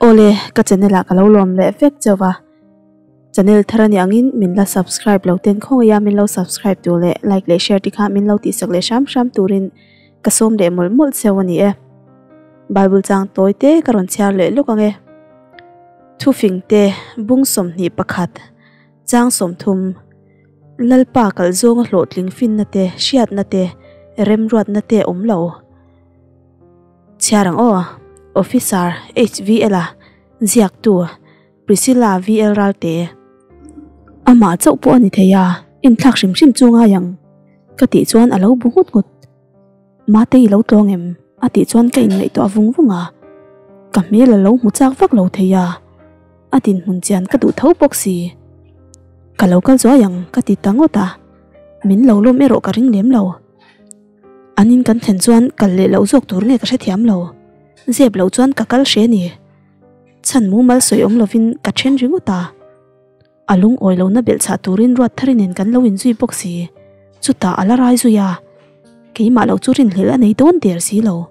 Awle, ka channel ah ka lo lawm leh vek chauh va. Channel thar a nih angin min la subscribe lo ten khawngaih a min lo subscribe tur leh like leh share te kha min lo tihsak leh hram hram turin ka sawm leh mawlh mawlh cheu a ni e. Bible chang tawi te ka rawn chhiar leh lawk ang e. Thufing te bung 21 chang 30 Lalpa kalh zawnga hlawhtling finna te hriatna te remruatna te awm lo. Chhiar ang aw. Officer HVL a ziaktu Priscilla VL Ralte. Amah chauh pawh a ni thei a, enthlak hrim hrim chu ngai ang ka tih chuan a lo bu nghut nghut. Mate i lo tlawng em? a tih chuan ka inngaihtuah vung vung a, ka hmel a lo hmu chak vak lo thei a, a dinhmun chian ka duh tho bawk si. Ka lo kal zuai ang ka ti ta ngawt a, min lo lawm erawh ka ring lem lo. An in kan thlen chuan kal leh loh zawk tur nge ka hrethiam lo, zep loh chuan ka kal hre ni. Chhan mumal sawi awm lovin ka then ringawt a, a lungawi lohna belh chhah turin ruat thari nen kan lo inzui bawk si, chutah a la rai zui a, keimah loh chu rinhlelh a nei dawn der si lo.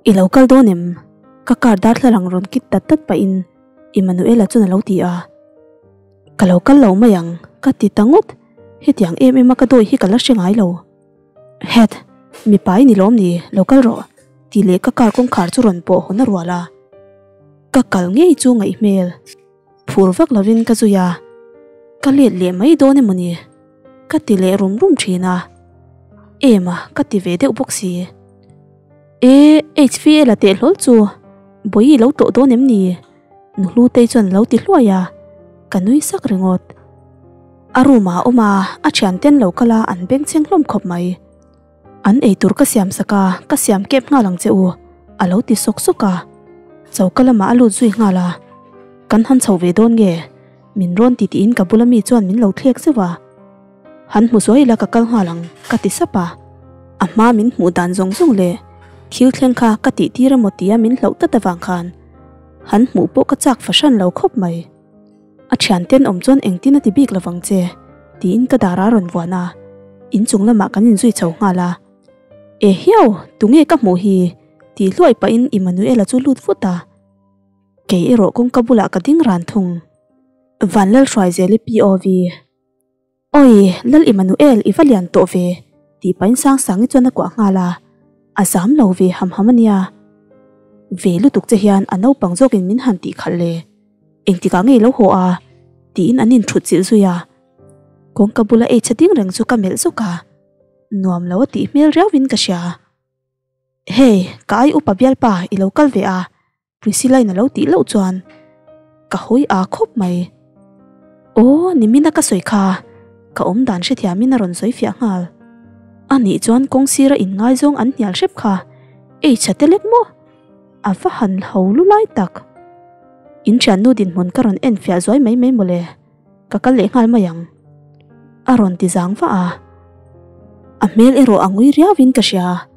I lo kal dawn em? Ka car darthlalang rawn kit tat tat pahin Emmanuela chuan a lo ti a, Ka lo kal lo mai ang ka ti ta ngawt, hetiang em em a ka dawi hi ka la hre ngai lo. Het, mipa i ni lawm ni, lo kal rawh, tih leh ka car kawngkhar chu rawn pawh hawn a rual a. Ka kal ngei chu ngaih hmel. Phur vak lovin ka zui a, ka let leh mai dawn emaw ni? Ka ti leh rum rum thin a. Em a, ka ti ve deuh bawk si. E, HVA la teh hlawl chu, Bawihi lo tlawh dawn em ni? Nuhlutei chuan a lo ti hluai a, ka nui sak ringawt. A room ah a awm a, a thian ten lo kal a an beng chheng hlawm khawp mai. An eitur ka siam sak a, ka siam kep nghal ang che u, a lo ti sawk sawk a. Choka lamah a lut zui nghal a, Kan han chho ve dawn nge? Min rawn ti tiin ka bula mi chuan min lo thlek zeuh a. Han hmu zuai ila ka kal nghal ang, ka ti sap a. A hma min hmuh dan zawng zawng leh thil thleng kha ka tih tir emaw tia min hlauh tlat avang khan han hmuh pawh ka chak fahran lo khawp mai. A thian tenawm chuan engtin a ti bik lovang che, tiin ka dar a rawn vuan a, inchung lamah kan inzui chho nghal a. E hiau, tunge ka hmuh hi? tih hluai pahin Emmanuela chu lut vut a, kei erawh kawngka bulah ka ding ran thung. Vanlalhruaizeli POV. Awi, Lal Emmanuel i va lian tawh ve, tih pahin Sangsangi chuan a kuah nghal a, a zam lo ve ham ham a nia. Ve lutuk che hian a naupang zawkin min han tih khalh le, engtikah nge i lo haw a? tiin an inthut chilh zui a. Kawngka bula ei chhe ding reng chu ka melh zawk a, nuam lo a tih hmel riauin ka hria. Hey, ka ai upa bialpa i lo kal ve a, Priscilla in a lo tih loh chuan ka hawi a khawp mai. Aw, nimina ka sawi kha, ka awm dan hrethiamin a rawn sawi fiah nghal. A nih chuan kawng sira inngaizawng an hnial hrep kha, ei tha te lek maw? A va han ho lu lai tak. In thiannu dinhmun ka rawn en fiah zuai mai mai mawle, ka kal leh nghal mai ang. A rawn ti zang vah a, a hmel erawh a ngui riauin ka hria.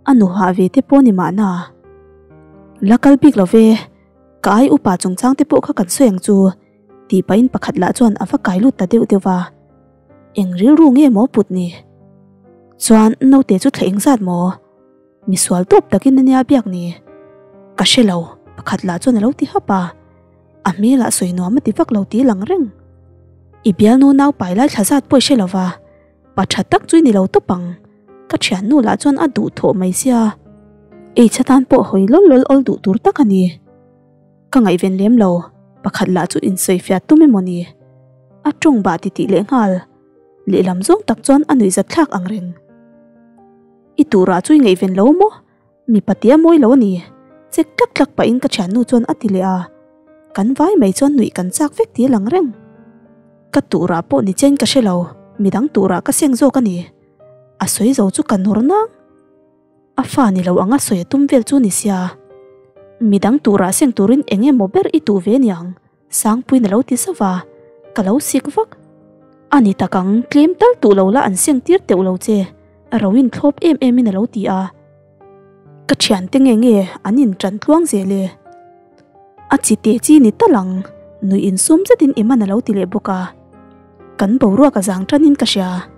A nu hah ve te pawh ni mahna. La kal bik lo ve, ka ai upa chungchang te pawh kha kan sawi ang chu, tih pahin pakhat lah chuan a va kai lut ta deuh deuh va. Eng rilru nge maw put ni? Chuan naute chu thleh engzat maw? Misual tawp takin a nia biak ni. Ka hre lo, pakhat lah chuan a lo ti hap a. A hmelah sawi nuam a ti vak lo tih lang reng. I bialnu nau pai lai thla zat pawh i hre lo va. Pa tha tak chu i ni lo tawp ang, ka thiannu lah chuan a duh thawh mai sia. Eichha tan pawh hawi lawl lawl awl duh tur tak a ni. Ka ngaihven lem lo, pakhat lah chu insawifiah tum emaw ni. A tawng bah titih leh nghal, lehlam zawng tak chuan a nuihzat thlak ang reng. I turah chu i ngaihven lo maw? Mipa tia mawi lo a ni, chek tlak tlak pahin ka thiannu chuan a ti leh a, kan vai mai chuan nuih kan chak vek ti lang reng. Ka turah pawh ni chen ka hre lo, midang turah ka seng zawk a ni. A sawi zo chu ka nawr nang. A fa ni lo anga sawi a tum vel chu ni sia. Midang turah seng turin eng emaw ber i tuh ve niang, Sangpuiin a lo ti zauh a, ka lo sik vak. A ni tak ang, tlem tal tuh lo la an seng tir teuh lo che, ro in thlawp em em in a lo ti a. Ka thiante nge nge an in tan tluang zel e. A chi te chi ni tal ang, nuih insum zetin Iman a lo ti leh bawk a. Kan boruak a zang tanin ka hria.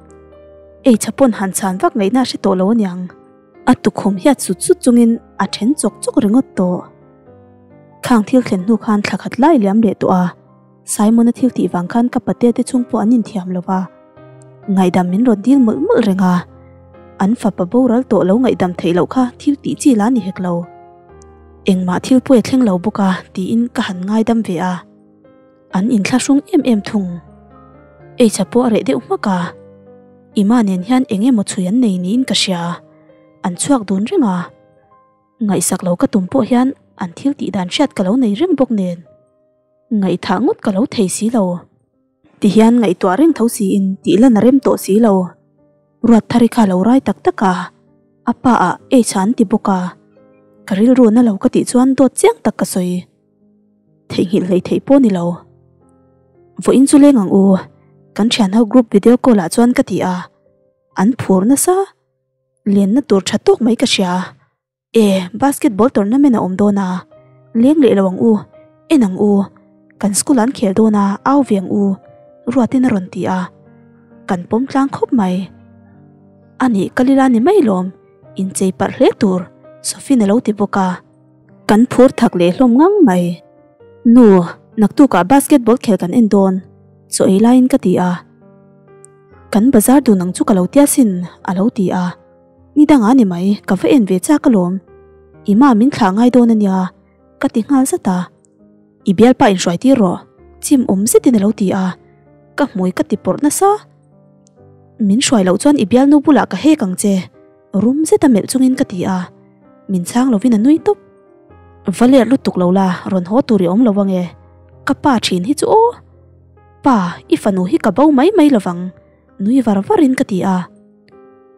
Ei chapawn han chhan vak ngaihna a hre tawh lo aniang. A tukhum hiat sut sut chungin a then chawk chawk ringawt tawh. Khang thil thlen hnu khan thla khat lai liam leh tawh a, Simon-a thil tih vang khan ka pate te chung pawh an inthiam lo va, ngaihdam min rawn dil mawlh mawlh reng a, an fapa boral tawh lo ngaihdam theih loh kha thil tih chi la ni hek lo. Engmah thil pawi a thleng lo bawk a tiin ka han ngaidam ve a, an inthlahrung em em thung. Eicha pawh a reh deuh hmak a, Ima nen hian eng emaw chhui an nei niin ka hria, an chhuak dun reng a. Ngaihsak lo ka tum pawh hian an thil tih dan hriat ka lo nei reng bawk nen ngaihthah ngawt ka lo thei si lo. Ti hian ngaihtuah reng tho siin tih lan a rem tawh si lo. Ruatthari kha lo rai tak tak a, a pa ah H an ti bawk a, ka rilru na lo ka tih chuan dawt chiang tak ka sawi. Theihnghilh hlei theih pawh ni lo. Vawiin chu leng ang u, kan thianho group video call ah chuan ka ti a, an phur nasa. Lenna tur tha tawk mai ka hria. E, basketball tournament a awm dawn a, leng leh lo ang u, en ang u, kan school an khel dawn a, au ve ang u, Ruatin a rawn ti a, kan pawm tlang khawp mai. A nih ka lila ni mai lawm, inchei parh hle tur, Sophie-in a lo ti bawk a, kan phur thak leh hlawm ngang mai. Nu, naktukah basketball khel kan en dawn, chaw ei laiin ka ti a. Kan bazar dun ang chu ka lo tia sin, a lo ti a. Ni dangah ni mai, ka va en ve chak alawm. I ma min thlah ngai dawn a nia, ka ti nghal zat a. I bialpa inhruai tir rawh, chim awm zetin a lo ti a. Ka hmui ka ti pawrh nasa. Min hruai loh chuan i bialnu bulah ka hek ang che, rum zeta melh chungin ka ti a. Min chhang lovin a nui tawp. Va let lutuk lo la, rawn haw tur i awm lo ange. Ka pa thin hi chu aw! Pa, i fanu hi ka bo mai mai lovang, nui var varin ka ti a.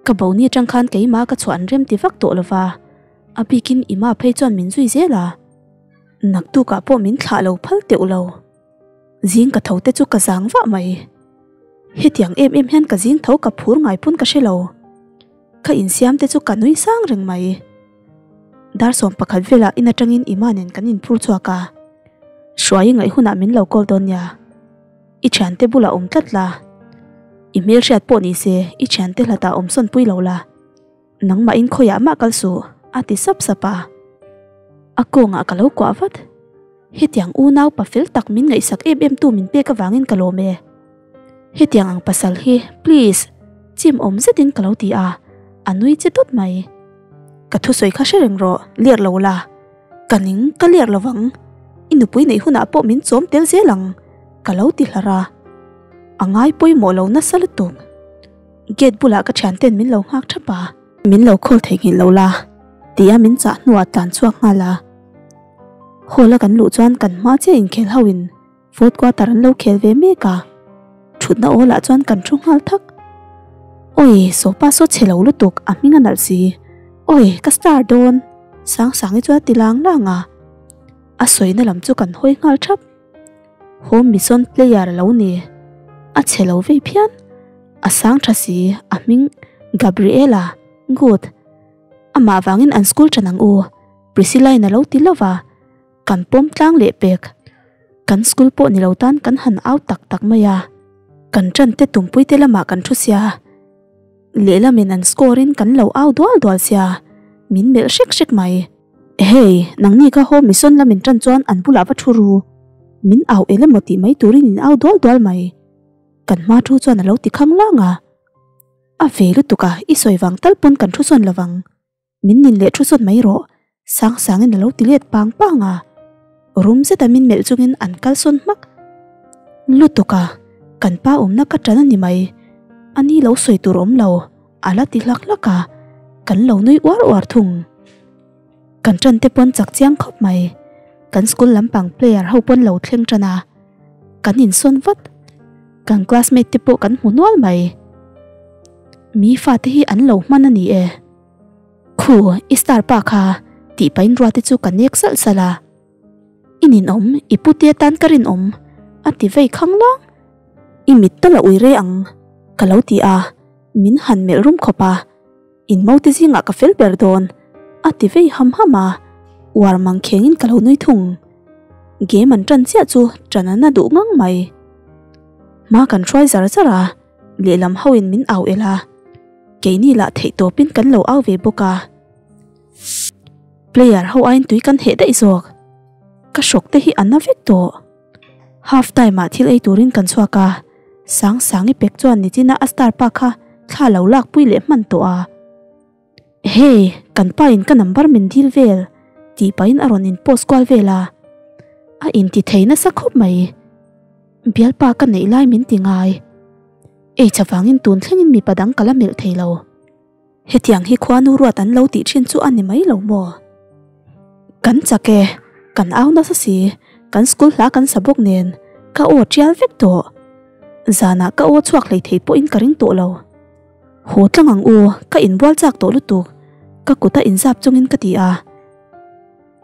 Ka bo ni atang khan keimah ka chhuah an rem ti vak tawh lova, a bikin Ima phei chuan min zui zel a. Naktukah pawh min thlah lo phal teuh lo. Zing ka tho te chu ka zang vah mai. Hetiang em em hian ka zing tho ka phur ngai pawn ka hre lo. Ka insiam te chu ka nui sang reng mai. Dar 11 velah in atangin Ima nen kan inphur chhuak a. Hruai i ngaih hunah min lo call dawn nia. I thiante bulah awm tlat la. I hmelhriat pawh ni se i thiante hlatah awm sawn pui lo la. Nangmahin khawiah mah kal suh, a ti sap sap a. A kawngah ka lo kuah vat. Hetiang unau pa fel tak min ngaihsak em em tu min pek avangin ka lawm e. Hetiang ang pasal hi, please, chim awm zetin ka lo ti a, a nui che dawt mai. Ka thusawi kha hre reng rawh, ler lo la. Ka ning ka ler lo vang, i nupui neih hunah pawh min chawm tel zel ang, ka lo ti hlar a. A ngai pawimawh lo nasa lutuk. Gate bulah ka thianten min lo nghak thap a. Min lo call theihnghilh lo la, tia min chah hnuah tlan chhuak nghal a. Hall a kan luh chuan kan hma chiah inkhel ho in fourth quarter an lo khel ve mek a. Thutna awl ah chuan kan thu nghal thak. Oi, sopa saw chhe lo lutuk, a hming a nalh si. Oi, ka star dawn, Sangsangi chuan a ti lang lang a. A sawina lam chu kan hawi nghal thap. Home mission player a lo ni. A chhe lo vei phian. A sang tha si, a hming Gabriela, good. Amah vangin an school tan ang u, Priscilla in a lo ti lova, kan pawm tlang leh pek. Kan school pawh ni lo tan kan han au tak tak mai a, kan tan te tumpui te lamah kan thu sia. Lehlamin an score in kan lo au dual dual sia, min melh hrek hrek mai. Hey, nangni kha home mission lamin tan chuan an bulah va thu ru, min au el emaw tih mai turin in au dual dual mai. Kan hma thu chuan a lo ti khang lang a. A ve lutuk a, i sawi vang tal pawn kan thu sawn lovang. Min nin leh thu sawn mai rawh, sang sangin a lo ti let pang pang a. Rum zeta min melh chungin an kal sawn hmak. Lutuk a, kan pa awmna ka tan a ni mai. A ni lo sawi tur awm lo, a la ti hlak hlak a, kan lo nui uar uar thung. Kan tan te pawn chak chiang khawp mai. Kan school lampang player ho pawn lo thleng tan a. Kan insawn vat. Kan classmate te pawh kan hmu nual mai. Mi fate hi an lo hman a ni e. Khu, i star pa kha, tih pahin ruate chu ka nek salh salh a. I ninawm, i pute atan ka rinawm, a ti vei khang lang. I mit tal a ui rei ang, ka lo ti a, min han melh rum khawp a. In mote zingah ka fel ber dawn, a ti vei ham ham a, uar mang khengin ka lo nui thung. Game an ṭan chiah chu ṭan an a duh ngang mai. Hma kan hruai zar zar a, lehlam hoin min au el a, keini lah theihtawpin kan lo au ve bawk a. Player ho aiin tui kan heh daih zawk. Ka hrawk te hi a na vek tawh. Half time ah thil ei turin kan chhuak a, Sangsangi pek chuan nichina a star pa kha thla lo lak pui leh hman tawh a. Hey, kan pa in ka number min dil vel tih pahin a rawn in post kual vel a, a inti thei nasa khawp mai. Bialpa ka neih lai min ti ngai. Ei chavangin tun thlengin mipa dang ka la melh thei lo. Hetiang hi khuanu ruat an lo tih thin chu a ni mai lo maw? Kan chak e, kan au nasa si, kan school hla kan sa bawk nen ka aw tial vek tawh. Zanah ka aw chhuak hlei thei pawhin ka ring tawh lo. Haw tlang ang u, ka inbual chak tawh lutuk, ka kut a inzap chungin ka ti a.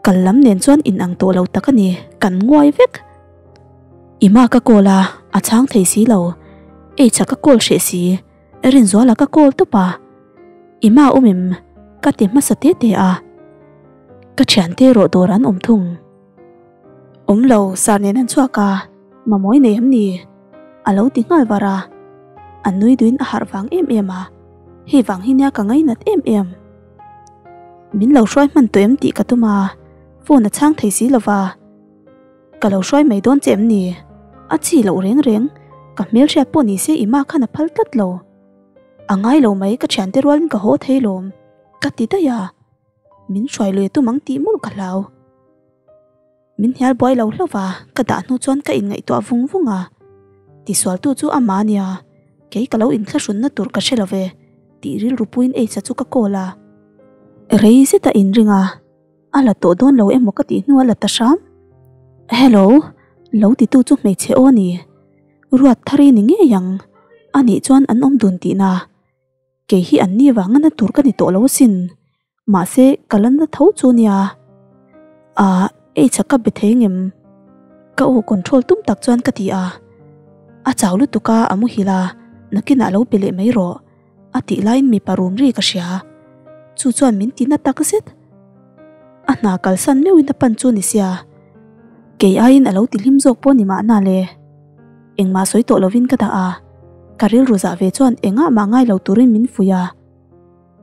Kal lam nen chuan in ang tawh lo tak a ni, kan nguai vek. Ima ka call a, a chhang thei si lo. H-a ka call hreh si, Rinzuala ka call tawp a. Ima awm em? Ka ti hmasa te te a. Ka thiante erawh dawr an awm thung. Awm lo, sar nen an chhuak a, mamawi nei em ni? A lo ti nghal var a. A nui duin a harh vang em em a, hei vang hi nia ka ngainat em em. Min lo hruai hman tawh em tih ka tum a, phone a chhang thei si lova. Ka lo hruai mai dawn che em ni? A chi loh reng reng, ka hmelhriat pawh ni se i ma khan a phal tlat lo. A ngai lo mai ka thiante rualin ka haw thei lawm, ka ti daih a. Min hruai lui tum ang tih mawlh ka hlau. Min hnial buai lo hlauh va, ka dah hnu chuan ka inngaihtuah vung vung a. Tisualtu chu ama nia, kei ka lo inthlahrunna tur ka hre lo ve, tih rilru puiin Ace-a chu ka call a. Rei zet a inring a, a la tawh dawn lo emaw ka tih hnu a la ta hram. Hello, lo titu chu hmeichhe aw a ni. Ruat thar i ni ngei ang, anih chuan an awm dun tihna. Kei hi an ni vanga na tur ka ni tawh lo asin. Mahse, ka la na tho chu nia. Ahh, H-a ka be thei ngem? Ka aw control tum tak chuan ka ti a. A chau lutuk a, a muhil a, nakinah lo be leh mai rawh, a tih laiin mipa rum ri ka hria. Chu chuan min ti na tak zet. A hna kalsan meuhin a pan chu ni sia. Kei aiin a lo ti hlim zawk pawh ni mahna le. Engmah sawi tawh lovin ka dah a, ka rilru zah ve chuan engah mah ngai lo turin min fuih a.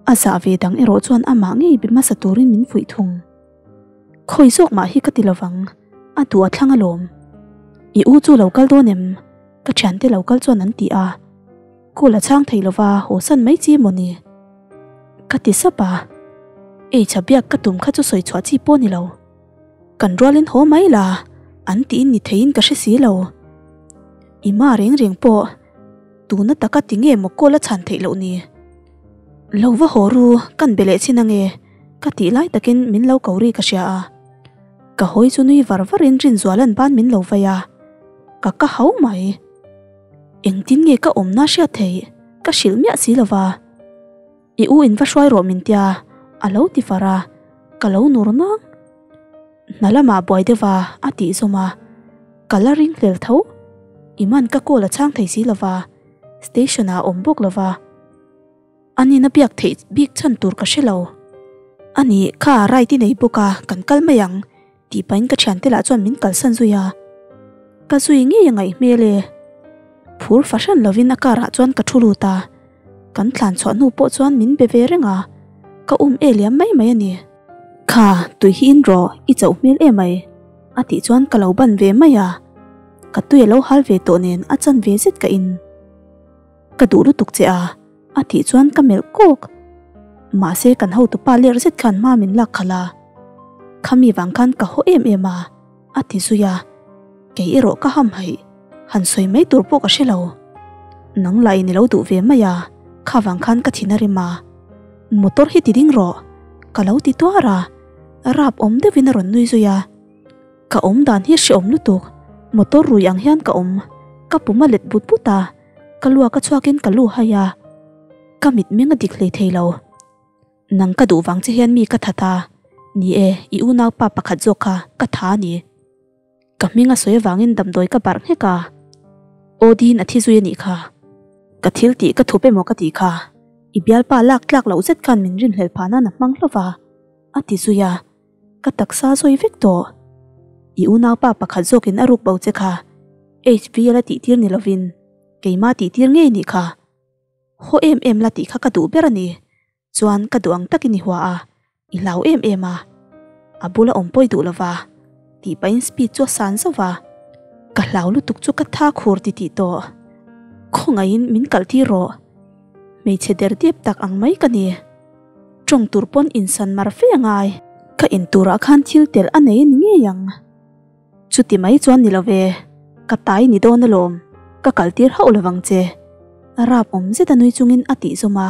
A zah ve dang erawh chuan amah ngei be hmasa turin min fuih thung. Khawi zawk mah hi ka ti lovang, a duh a thlang alawm. I u chu lo kal dawn em? Ka thiante lo kal chuan an ti a. Kul a chhang thei lova haw san mai chi maw ni? Ka ti sap a. Ei chha biak ka tum kha chu sawi chhuah chi pawh ni lo. Kan rualin haw mai la, an tiin ni theiin ka hre si lo. I ma reng reng pawh tuna taka ti nge maw call a chhan theih loh ni? Lo va haw ru, kan be leh chin ange, ka tih lai takin min lo ko ri ka hria a. Ka hawi chu nui var varin Rinzuala'n ban min lo vai a, ka ka hau mai. Engtin nge ka awmna hriat theih ka hrilh miah si lova. I u in va hruai rawh min tia, a lo ti far a, ka lo nur nang. Hna lamah buai deuh a, a tih zawm a, ka la ring hlel tho. I man ka call a chhang thei si lova, station ah a awm bawk lova. Anin a biak theih bik chhan tur ka hre lo. Ani kha ride i nei bawk a, kan kal mai ang. Tih pahin ka thiante lah chuan min kalsan zui a, ka zui ngei a ngaih hmel e. Phur fahran lovin a car ah chuan ka thu lut a, kan tlan chhuah hnu pawh chuan min be ve reng a, ka um e liam mai mai a ni. Kha, tui hi in rawh, i chauh hmel emai, a tih chuan ka lo ban ve mai a, ka tui a lo hal ve tawh nen a chan ve zet ka in. Ka duh lutuk che a, a tih chuan ka melh kawk. Mahse kan hotupa ler zet khan hma min lak khalh a, khami vang khan ka haw em em a, a ti zui a. Kei erawh ka ham haih, han sawi mai tur pawh ka hre lo. Nang lah in i lo duh ve mai a, kha vang khan ka thin a rim a. Motor hi ti ding rawh, ka lo ti tuar a, rap awm deuhin a rawn nui zui a. Ka awm dan hi hreawm lutuk, motor rui ang hian ka awm, ka pum a let but but a, ka luak a chhuakin ka lu hai a, ka mitmeng a dik hlei thei lo. Nang ka duh vang che hian mi ka that a, ni e, i unaupa pakhat zawk kha ka tha a ni. Ka hming a sawi avangin damdawi ka barh nghek a, Aw-diin a thi zui a nih kha. Ka thil tih ka thup emaw ka tih kha, i bialpa lak tlak loh zet khan min rinhlelh phah nan a hmang hlauh va, a ti zui a. Ka taksa zawi vek tawh. I unaupa pakhat zawkin a ruk bo che kha. HV a la tihtir ni lovin keimah tihtir ngei nih kha. Haw em em la tih kha ka duh ber a ni. Chuan ka duh ang takin i hua a, i hlau em em a. A bula awm pawi duh lova. Tih pahin speed chu a san zauh a, ka hlau lutuk chu ka tha khur titih tawh. Khawngaihin min kalh tir rawh. Hmeichhe der dep tak ang mai ka ni. Tawng tur pawn insan mar fe a ngai. Ka in turah khan thil telh a nei a ni ngei ang. Chuti mai chuan ni lo ve, ka tai ni dawn alawm, ka kal tir hauh lovang che. Rap awm zet a nui chungin a tih zawm a,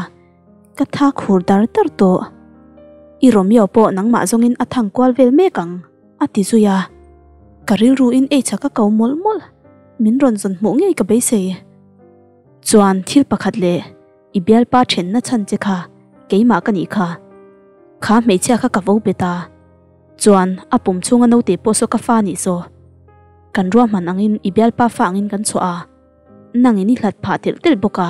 ka tha khur dar dar tawh. I Romeo pawh nangmah zawngin a thang kual vel mek ang, a ti zui a. Ka rilruin eichha ka ko mawlh mawlh, min rawn zawn hmuh ngei ka beisei. Chuan thil pakhat leh i bialpa thenna chhan che kha keimah ka nih kha. Kha hmeichhia kha ka vo bet a. Chuan a pum chhunga naute pawh saw ka fa nih saw. Kan ruahman angin i bialpa fa angin kan chhuah a, nangin i hlat phah telh telh bawk a.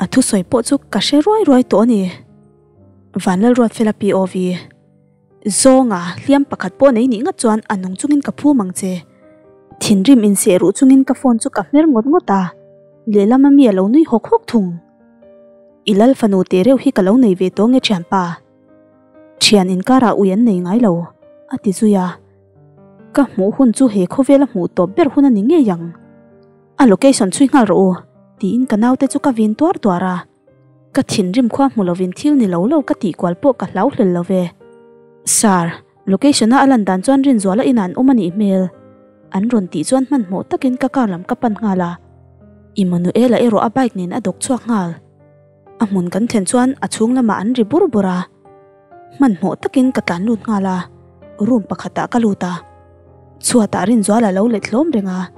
A thusawi pawh chu ka hre ruai ruai tawh a ni. Vanlalruatfela POV. Zawnga hliam pakhat pawh nei nih ngat chuan a nung chungin ka phum ang che. Thinrim inseh ruh chungin ka phone chu ka hmer ngawt ngawt a, lehlam a mi a lo nui hawk hawk thung. I lal fanu teh reuh hi ka lo nei ve tawh nge thianpa? Thian inkarah ui an nei ngai lo, a ti zui a. Ka hmuh hun chu he khawvela hmuh tawp ber hun a ni ngei ang. A location chhui nghal rawh u, tiin ka naute chu ka vin tuar tuar a. Ka thinrim khua hmu lovin thil ni lo lo ka tih kual pawh ka hlau hlel lo ve. Sir, location a a lan dan chuan Rinzuala inah an awm a nih hmel. An rawn tih chuan hmanhmawh takin ka car lam ka pan nghal a. Immanuela erawh a bike nen a dawk chhuak nghal. A hmun kan thlen chuan a chhung lamah an ri bur bur a. Hmanhmawh takin ka tlan lut nghal a, room pakhatah ka lut a. Chhuatah Rinzuala lo let hlawm reng a.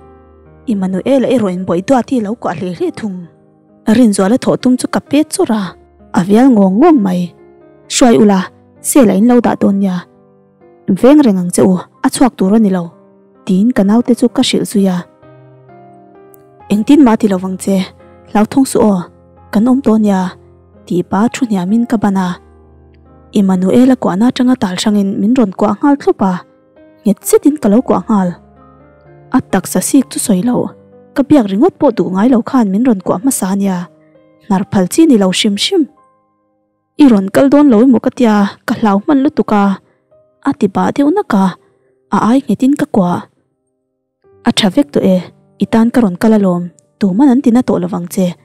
Immanuela erawh in bawih duat hi a lo kuah hle hle thung. Rinzuala thawh tum chu ka pet chawrh a, a vial ngawng ngawng mai. Hruai ula, sela in lo dah dawn nia. Veng reng ang che u, a chhuak tur a ni lo, tiin ka naute chu ka hrilh zui a. Engtin mah ti lovang che, hlauthawng suh aw, kan awm tawh nia, tih pa thu hniamin ka ban a. Immanuela kuahna atanga tal hrangin min rawn kuah nghal thlawp a. Nghet zetin ka lo kuah nghal. A taksa sik chu sawi lo, ka biak ringawt pawh duh ngai lo khan min rawn kuah hmasa a nia, hnar phal chi ni lo hrim hrim. I rawn kal dawn lo emaw ka tia, ka hlau hman lutuk a, a ti bah deuh nak a, a ai nghetin ka kuah. A tha vek tawh e, i tan ka rawn kal alawm, tuman an tina tawh lovang che.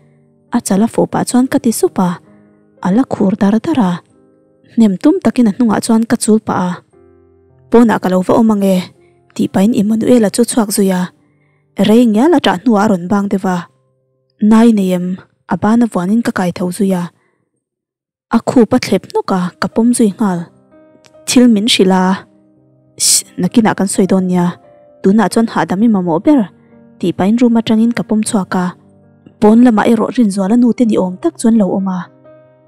A chal a fawh pah chuan ka ti sup a, a la khur dar dar a. Hnem tum takin a hnungah chuan ka chul pah a. Pawnah ka lo va awm ang e, tih pahin Immanuela chu chhuak zui a. Rei ngial a ṭah hnuah a rawn bang deuh a. Nai nei em, a ban a vuanin ka kai tho zui a. A khup a thlep hnawk a, ka pawm zui nghal. Thil min hrilh a, Shh, nakinah kan sawi dawn nia, tunah chuan hahdam i mamawh ber, tih pahin room atangin ka pawm chhuak a. Pawn lamah erawh Rinzuala nu te ni awm tak chuan lo awm a,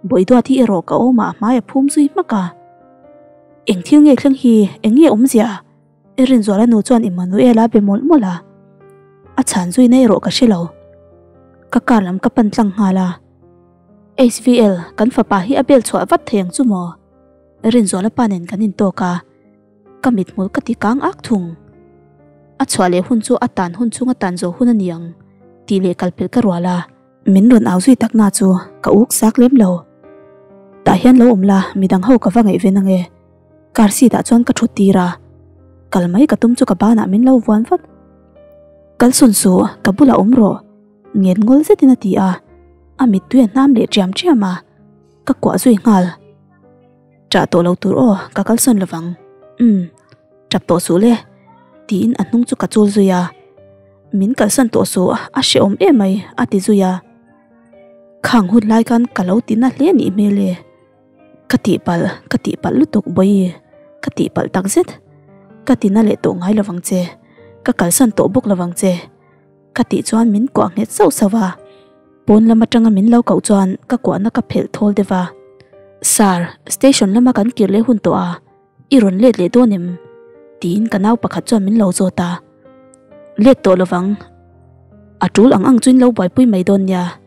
Bawihduat hi erawh ka awmah a hmai a phum zui hmak a. Eng thil nge thleng hi, eng nge awmzia? Rinzuala nu chuan Immanuela a be mawlh mawlh a, a chhan zuina erawh ka hre lo. Ka car lam ka pan tlang nghal a. HVL, kan fapa hi a bel chhuah vat thei ang chu maw? Rinzuala pa nen kan intawk a, ka mithmul ka ti kang ak thung. A chhuah leh hun chu a tan hun chhunga tan zawh hun a ni ang tih leh kalpelh ka rual a. Min rawn au zui takna chu ka uk sak lem lo. Tah hian lo awm la, midang ho ka va ngaihven ange. Car seat ah chuan ka thut tir a, kal mai ka tum chu ka banah min lo vuan vat. Kal sawn suh, ka bulah awm rawh. Ngen ngawl zetin a ti a, a mittui a hnam leh ṭiam ṭiam a, ka kuah zui nghal. Ṭah tawh lo tur aw, ka kalsawn lovang. Umm, ṭap tawh suh le, tiin a hnung chu ka chul zui a. Min kalsan tawh suh, a hrehawm em mai, a ti zui a. Khang hun lai khan ka lo ti na hle nih hmel e. Ka tihpalh, ka tihpalh lutuk Bawihi, ka tihpalh tak zet. Ka ti na leh tawh ngai lovang che, ka kalsan tawh bawk lovang che. Ka tih chuan min kuah nghet sauh sauh a, pawn lam atanga min lo koh chuan ka kuahna ka phelh thawl deuh a. Sir, station lama kan kir leh hun tawh a, i rawn let leh dawn em? Tiin ka nau pakhat chuan min lo zawt a. Let tawh lovang, a tul ang ang chu in lo buaipui mai dawn nia,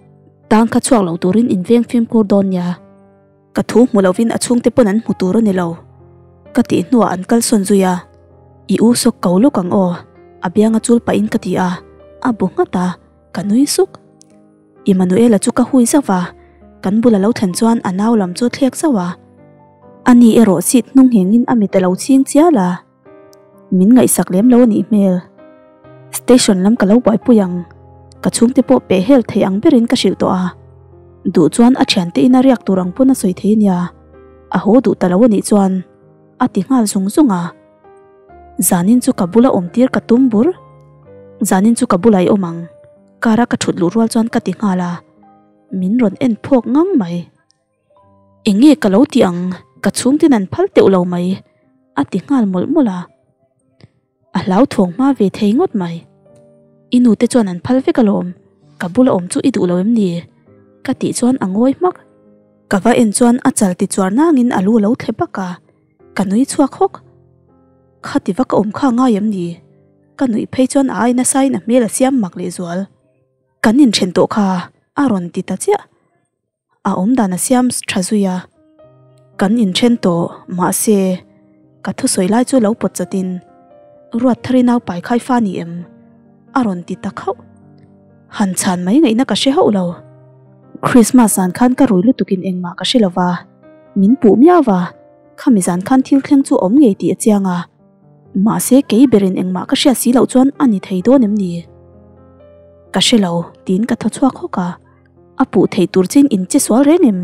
tang kha chhuak lo turin in veng fimkhur dawn nia. Ka thu hmu lovin a chhungte pawn an hmu tur a ni lo. Ka tih hnuah an kalsawn zui a, I u sawk ko lawk ang aw, a bianga chul pahin ka ti a, a bu nghat a, ka nui suk. Immanuela chu ka hui zauh a, kan bula lo thlen chuan a nau lam chu a thlek zauh a. Ani erawh seat hnung nghengin a mit a lo chhing chial a. Min ngaihsak lem lo a nih hmel. Station lam ka lo buaipui ang, ka chhungte pawh peh hel thei ang berin ka hrilh tawh a. Duh chuan a thiante ina riak tur ang pawn a sawi thei ania, a haw duh ta lo a nih chuan a ti nghal zung zung a. Zanin chu ka bula awm tir ka tum bur. Zanin chu ka bula i awm ang, car a ka thut luh rual chuan ka ti nghal a, min rawn en phawk ngang mai. Eng nge ka lo ti ang, ka chhungtin an phal teuh lo mai, a ti nghal mawlh mawlh a. A hlauthawng hma ve thei ngawt mai. I nute chuan an phal vek alawm, ka bula awm chu i duh lo em ni? Ka tih chuan a ngawi hmak. Ka va en chuan a chal ti chuar nangin a lu lo thle bak a, ka nui chhuak hawk. Khati va ka awm kha ngai em ni? Ka nuih phei chuan a ai nasain a hmel a siam mak lehzual. Kan inthen tawh kha a rawn ti ta chiah. A awmdan a siam tha zui a, kan inthen tawh mahse ka thusawi lai chu lo pawt chatin Ruatthari nau pai khai fa ni em? a rawn ti ta khauh. Han chhan mai ngaihna ka hre hauh lo. Christmas zan khan ka rui lutukin engmah ka hre lo va, min puh miau va, khami zan khan thil thleng chu awm ngei tih a chiang a, mahse kei berin engmah ka hriat si loh chuan a ni thei dawn em ni? Ka hre lo tiin ka thaw chhuak hawk a. A puh theih tur chin in che sual reng em?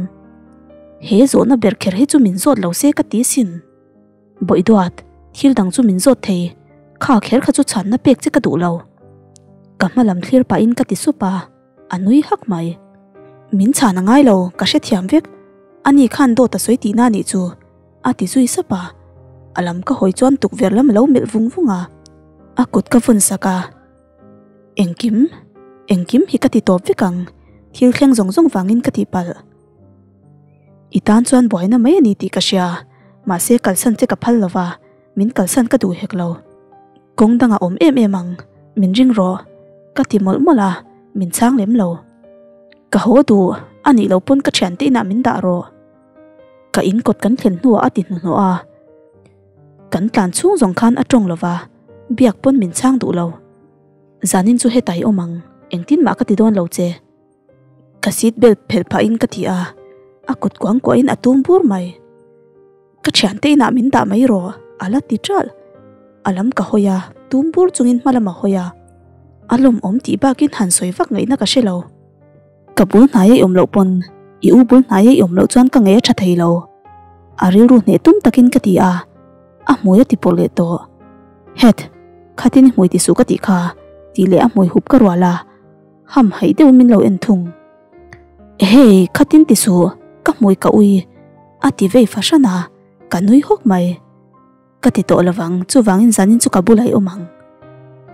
He zawhna ber kher hi chu min zawt lo se ka ti sin. Bawihduat, thil dang chu min zawt thei, kha kher kha chu chhanna pek che ka duh lo. Ka hma lam thlir pahin ka ti sup a, a nui hak mai. Min chhan a ngai lo, ka hrethiam vek. Ani khan dawt a sawi tihna anih chu, a ti zui sap a. A lam ka hawi chuan tukverh lam a lo melh vung vung a, a kut ka vawn sak a. Engkim, engkim hi ka ti tawp vek ang, thil thleng zawng zawng vangin ka tihpalh. I tan chuan buaina mai a ni tih ka hria, mahse kalsan che ka phal lova, min kalsan ka duh hek lo. Kawng dangah awm em em ang, min ring rawh, ka ti mawlh mawlh a, min chhang lem lo. Ka haw duh, a nih loh pawn ka thiante inah min dah rawh. Ka in kawt kan thlen hnuah a ti hnuhnawh a. Kan tlan chhung zawng khan a tawng lova, biak pawn min chhang duh lo. Zanin chu hetai awm ang, engtin mah ka ti dawn lo che. Ka seat belt phelh phahin ka ti a, a kut kuang kuahin a tum bur mai. Ka thiante inah min dah mai rawh, a la ti ṭalh. A lam ka hawi a, tum bur chungin hma lam a hawi a. A lawmawm tih bakin han sawi vak ngaihna ka hre lo. Ka bul hnai a i awm loh pawn i u bul hnai a i awm loh chuan ka ngei a tha thei lo. A rilru hneh tum takin ka ti a, a hmui a ti pawh leh tawh. Het, khatin i hmui ti suh ka tih kha, tih leh a hmui hup ka rual a, ham haih deuh min lo en thung. Ehei, khatin ti suh, ka hmui ka ui, a ti vei fahran a, ka nui hawk mai. Ka ti tawh lovang, chuvangin zanin chu ka bulah i awm ang.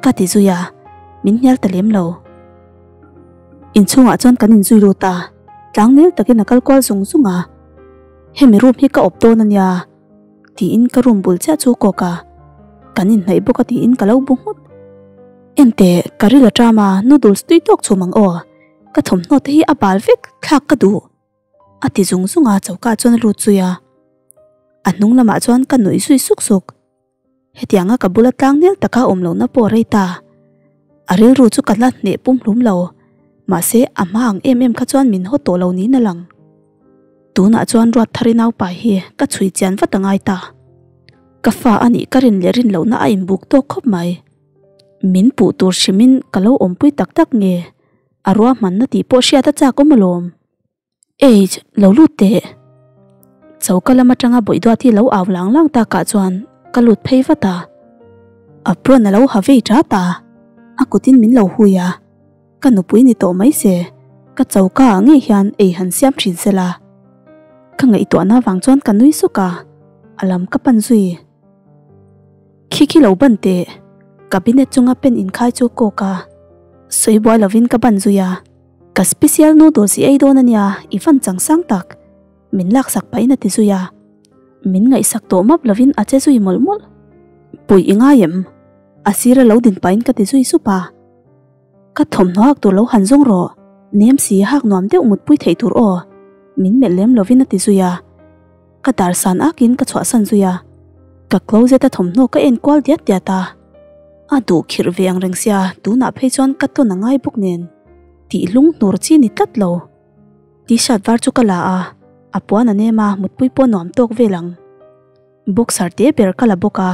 Ka ti zui a, min hnial ta lem lo. Inchhungah chuan kan inzui lut a, tlangnel takin a kal kual zung zung a. Hemi room hi ka awp dawn a nia, tiin ka room bul chiah chu kawk a, kan inhnaih bawk a tiin ka lo bu nghut. Enteh, ka ril a ṭam a, noodles tui tawk chhum ang aw, ka thawmhnaw te hi a bal vek, thlak ka duh. A ti zung zung a, choka chuan a lut zui a. A hnung lamah chuan ka nuih zui suk suk. Hetianga ka bula tlang nel taka awm lohna pawh a rei ta. A rilru chu ka la hneh pum hlum lo, mahse a hma ang em em kha chuan min haw tawh lo niin a lang. Tunah chuan Ruatthari naupai hi ka chhui chian vat a ngai ta. Ka fa a nih ka rin leh rin lohna a inbuk tawk khawp mai. Min puh tur hrimin ka lo awmpui tak tak nge a ruahmanna tih pawh hriat a chak awm alawm. Age, lo lut teh. Choka lam atanga bawihduat hi lo au lang lang takah chuan ka lut phei vat a. Apron a lo ha vei tat a, a kutin min lo hui a. Ka nupui ni tawh mai se, ka choka ah ngei hian ei han siam thin se la. Ka ngaihtuahna vang chuan ka nui suk a, a lam ka pan zui. Khi khi lo ban teh, cabinet chunga pen inkhai chu kawk a, sawi buai lovin ka ban zui a. Ka special noodles i ei dawn ania, i van chang sang tak. Min laksak pahin a ti zui a. Min ngaihsak tawh map lovin a che zui mawlh mawlh. Puih i ngai em? A sira lo din pahin ka ti zui sup a. Ka thawmhnaw hak tur lo han zawng rawh, nem si hak nuam deuh mutpui theih tur aw. Min melh lem lovin a ti zui a. Ka dar san akin ka chhuahsan zui a. Ka closet a thawmhnaw ka en kual diat diat a. A duh khirh ve ang reng sia, tunah phei chuan ka tawn a ngai bawk nen. Tih hlung hnur chi ni tlat lo. T-shirt var chu ka la a, a puan a nem a, mutpui pawh nuam tawk vel ang. Boxer te ber ka la bawk a.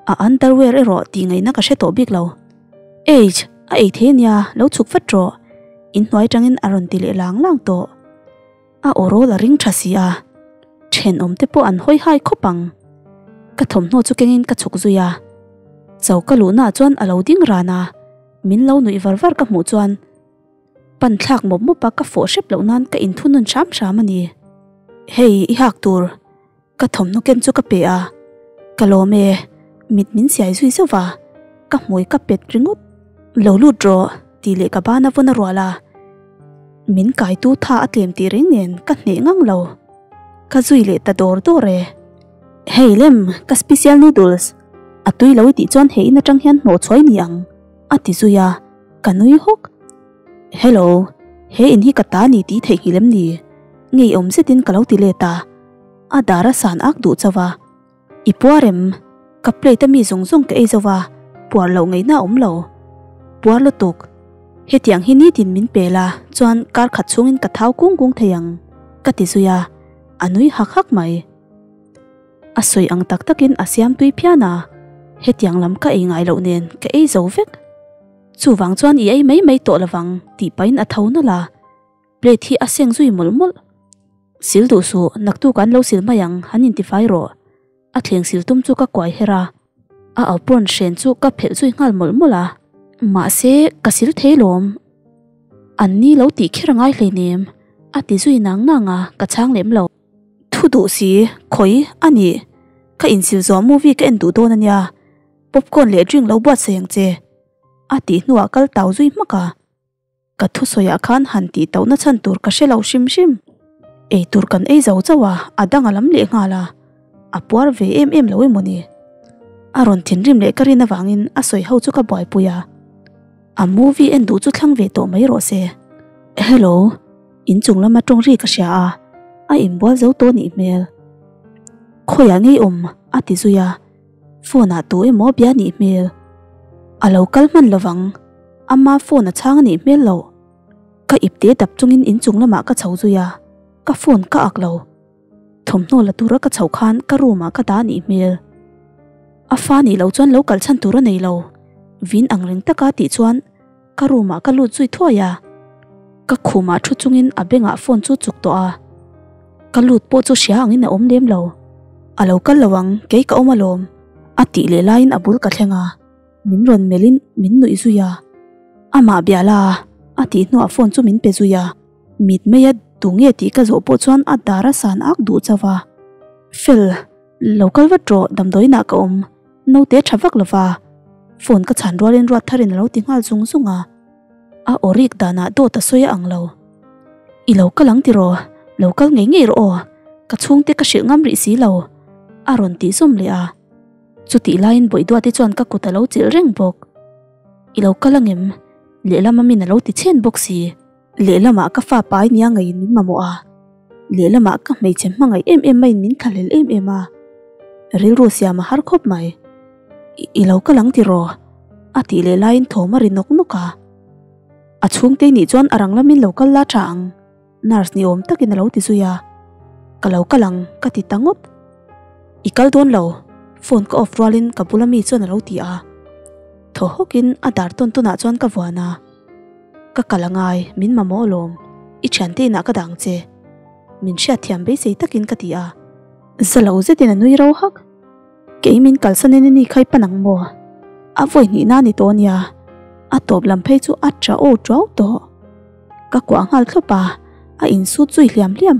A underwear erawh tih ngaihna ka hre tawh bik lo. Eich, a ei thei ania, lo chhuk vat rawh. Inhnuai tangin a rawn ti leh lang lang tawh. A aw rawl a ring tha si a, thenawm te pawh an hawi hai khawp ang. Ka thawmhnaw chu kengin ka chhuk zui a, choka luhnaah chuan a lo ding ran a, min lo nuih var var ka hmuh chuan pan thlak mawp mawp a ka fawh hrep loh nan ka inthunun hram hram a ni. Hei i hak tur ka thawmhnaw ken chu ka pe a, ka lawm e, mit min siai zui zauh va, ka hmui ka pet ringawt. Lo lut rawh tih leh ka ban a vawn a rual a, min kaitu tha a tlem tih reng nen ka hneh ngang lo, ka zui leh ta dawr dawr e. Hei lem, ka special noodles, a tui lo i tih chuan he in atang hian hnawh chhuai ni ang, a ti zui a, ka nui hawk. Hello, he in hi ka ta ni tih theihnghilh em ni? Ngeiawm zetin ka lo ti let a, a dar a san ak duh chauh a. I puar em? Ka plate a mi zawng zawng ka ei zo va, puar loh ngaihna a awm lo. Puar lutuk. Hetiang hi nitin min pe la, chuan kar khat chhungin ka thau kung kung thei ang, ka ti zui a, a nui hak hak mai. A sawi ang tak takin a siam tui phian a, hetiang lam ka ei ngai loh nen ka ei zo vek. Chuvang chuan i ei mai mai tawh lovang tih pahin a tho nawlh a. Plate hi a seng zui mawlh mawlh. Sil duh suh, naktuk an lo sil mai ang, han intifai rawh. A thleng sil tum chu ka kuai her a, a apron hren chu ka phelh zui nghal mawlh mawlh a. Mahse, ka sil thei lawm. An ni lo tih kher a ngai hleinem, a ti zui nang nang a, ka chhang lem lo. Thu duh si, khawi, a nih. Ka insil zawh movie ka en duh dawn a nia, popcorn leh drink lo buatsaih ang che, a tih hnuah kal tau zui hmak a. Ka thusawiah khan han tih tauhna chhan tur ka hre lo hrim hrim. Ei tur kan ei zo chauh a, a dang a lam leh nghal a, a puar ve em em lo emaw ni. A rawn thinrim leh ka rin avangin a sawi ho chu ka buaipui a, a movie en duh chu thlang ve tawh mai rawh se. Hello, inchung lama tawng ri ka hria a, a inbual zo tawh nih hmel. Khawiah ngei awm? a ti zui a. Phone ah tu emaw bia nih hmel. A lo kal hman lovang. Ama phone a chhang a nih hmel lo. Ka ipte dap chungin inchung lamah ka chho zui a, ka phone ka ak lo. Thawmhnaw la tura ka chhoh khan ka room ah ka dah nih hmel. A fa nih loh chuan lo kal chhan tur a nei lo. Vin ang reng taka tih chuan ka room ah ka lut zui thuai a. Ka khumah thu chungin a bengah phone chu chuk tawh a. Ka lut pawh chu hria angin a awm lem lo. A lo kal lo ang, kei ka awm alawm, a tih leh laiin a bul ka thleng a, min rawn melhin min nuih zui a. Amah bia la, a tih hnuah phone chu min pe zui a. Mit mai a tu nge tih ka zawh pawh chuan a dar a san ak duh chauh a. Fel, lo kal vat rawh, damdawiinah ka awm, naute tha vak lova. Phone ka chhan rualin ruat tharin a lo ti nghal zung zung a. A aw rik danah dawt a sawi a ang lo. I lo kal ang tiraw? Lo kal ngei ngei rawh aw. Ka chhungte ka hrilh ngam rih si lo. A rawn tih zawm leh a. Chutih laiin Bawihduate chuan ka kut a lo chilh reng bawk. I lo kal angem? Lehlam amin a lo ti chhen bawk si. Lehlamah ka fa pai nia ngeiin min mamawh a. Lehlamah ka hmeichhe hmangaih em em maiin min thlahlel em em a. Rilru siam a har khawp mai. I lo kal ang tiraw? A tih leh laiin thawm a ri nawk nawk a. A chhungte nih chuan a rang lamin lo kal la tha ang, nurse ni awm takin a lo ti zui a. Ka lo kal ang, ka ti ta ngawt. I kal dawn lo, phone ka off rualin ka bula mi chuan a lo ti a. Thaw hawkin a dar tawn tawnah chuan ka vuan a. Ka kal angai, min mamawh alawm, i thiante inah ka dang che. Min hriatthiam beisei takin ka ti a. Za lo zetin a nui ro hak. Kei min kalsan in ani khai pan ang maw? A vawi hnihna a ni tawh ania, a tawp lam phei chu a tha aw tuau tawh. Ka kuah nghal thlawp a, a insut zui hliam hliam.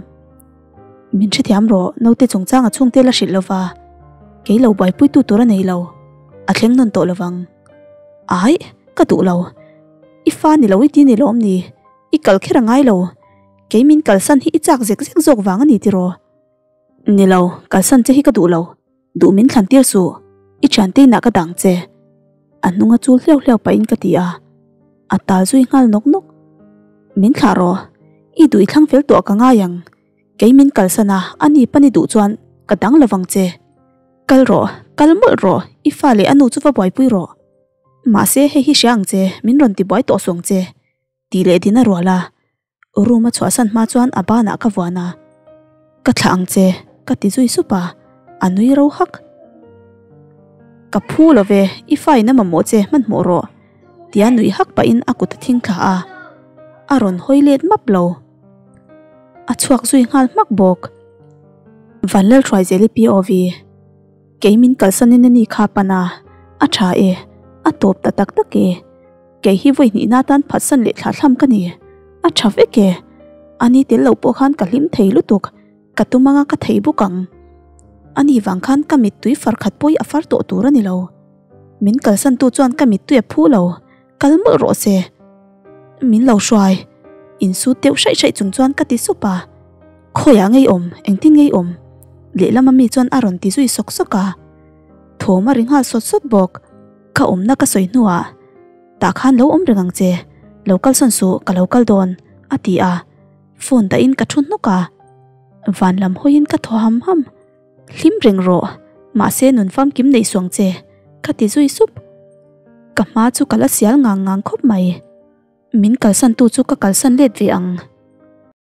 Min hrethiam rawh, naute chungchang a chhungte la hrilh lova, kei lo buaipuitu tur a nei lo, a thleng nawn tawh lovang. Aih, ka duh lo. I fa ni lo i ti ni lawm ni? I kal kher a ngai lo. Kei min kalsan hi i chak zek zek zawk vang a ni tiraw? Ni lo, kalsan che hi ka duh lo. Duh min thlan tir suh. I thiante inah ka dang che. A hnunga chul hliau hliau pahin ka ti a. A tal zui nghal nawk nawk. Min thlah rawh. I duh i thlang fel tawh ka ngai ang. Kei min kalsan a, a ni pan i duh chuan ka dang lovang che. Kal rawh, kal mawlh rawh, i fa leh a nu chu va buaipui rawh. Mahse hei hi hria ang che, min rawn ti buai tawh suh ang che. Tih leh din a rual a, room a chhuahsan hma chuan a banah ka vuan a, Ka thlah ang che, ka ti zui sup a, a nui ro hak. Ka phu lo ve, i fa in a mamawh che hmanhmawh rawh, tia nuih hak pahin a kut a thing thla a, a rawn hawi let map lo. A chhuak zui nghal hmak bawk. Vanlalhruaizeli POV. Kei min kalsanin a ni kha pan a, a tha e, a tawp ta tak tak e. Kei hi vawi hnihna atan phatsan leh thlahthlam ka ni, a tha vek e. A ni tel lo pawh khan ka hlim thei lutuk, ka tum anga ka thei bawk ang. A ni vang khan ka mittui far khat pawh hi a far tawh tur a ni lo. Min kalsantu chuan ka mittui a phu lo, kal mawlh rawh se. Min lo hruai, insut deuh hraih hraih chung chuan ka ti sup a. Khawiah ngei awm, engtin ngei awm? Lehlam ami chuan a rawn ti zui sawk sawk a. Thawm a ri nghal sawt sawt bawk. Ka awmna ka sawi hnuah, Tah khan lo awm reng ang che, lo kal sawn suh, ka lo kal dawn, a ti a. Phone dahin ka thu hnawk a. Van lam hawiin ka thaw ham ham. Hlim reng rawh, mahse nun famkim nei suang che, ka ti zui sup. Ka hma chu ka la sial ngang ngang khawp mai. Min kalsantu chu ka kalsan let ve ang.